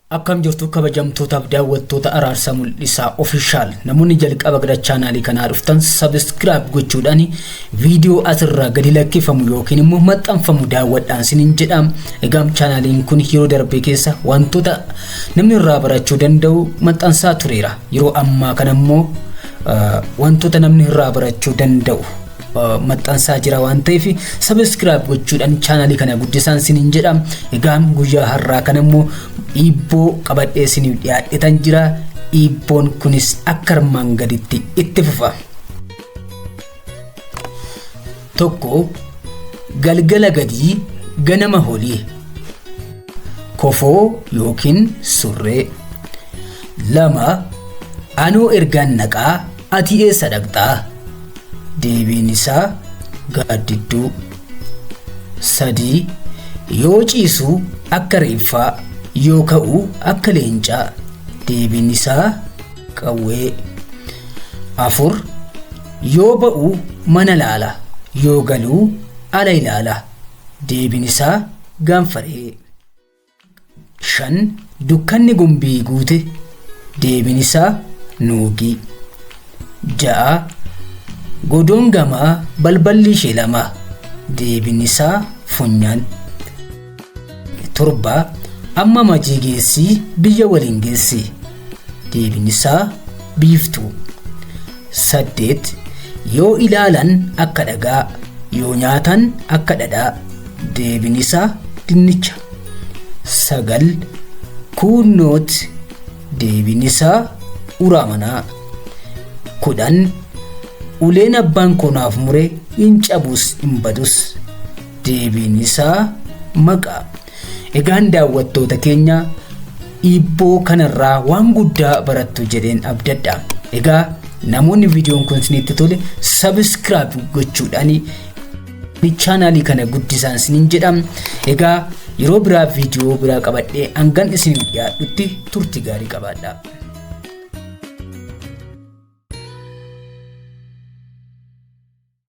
Akkam jirtu kabajamtootaaf daawwattoota Araarsaa Mul'isaa Official. Namoonni jalqaba gara chaanaalii kanaa dhuftan subscribe gochuudhaan viidiyoo asirraa gadi lakkifamu yookiin immoo maxxanfamu daawwadhaan sinin jedha. Egaa chaanaaliin kun yeroo darbe keessa wantoota namni irraa barachuu danda'u maxxansaa tureera. Yeroo ammaa kana immoo wantoota namni irraa barachuu danda'u maxxansaa jira waan ta'eef subscribe gochuudhaan chaanaalii kana guddisaan sinin jedha. Egaa guyyaa har'aa kana immoo hiibboo qabadhee isiniif dhiyaadhetan jira. Hiibboon kunis akka armaan gaditti itti fufa. Tokko, galgala gadii ganama holii. Kofoo yookiin surree. 2, anoo ergaan naqaa ati eessa dhaqxaa? Deebiin isaa gaaddidduu. 3, yoo ciisu akka reeffaa, yoo ka'u akka leencaa. Deebiin isaa qawwee. 4, yoo ba'u mana laala, yoo galu ala ilaala. Deebiin isaa gaanfaree. 5, dukkanni gumbii guute. Deebiin isaa nuugii. 6, godoon gamaa balballi ishee lama. Deebiin isaa funyaan. 7, amma majii geessii biyya waliin geessi. Deebiin isaa biiftuu. 8, yoo ilaalan akka dhagaa, yoo nyaatan akka dhadhaa. Deebiin isaa dinnicha. 9, kuunnoot. Deebiin isaa uraa manaa. 10, uleen abbaan koo naaf mure hin cabus hin badus. Deebiin isaa maqaa. Egaan daawwattoota keenya hiibboo kanarraa waan guddaa barattu jedheen abdadha. Egaa namoonni viidiyoon kun isinitti tole subscribe gochuudhaan chaanaalii kana guddisaan isiniin jedha. Egaa yeroo biraa viidiyoo biraa qabadhee hangan isiniif dhiyaadhutti turtii gaarii qabaadha.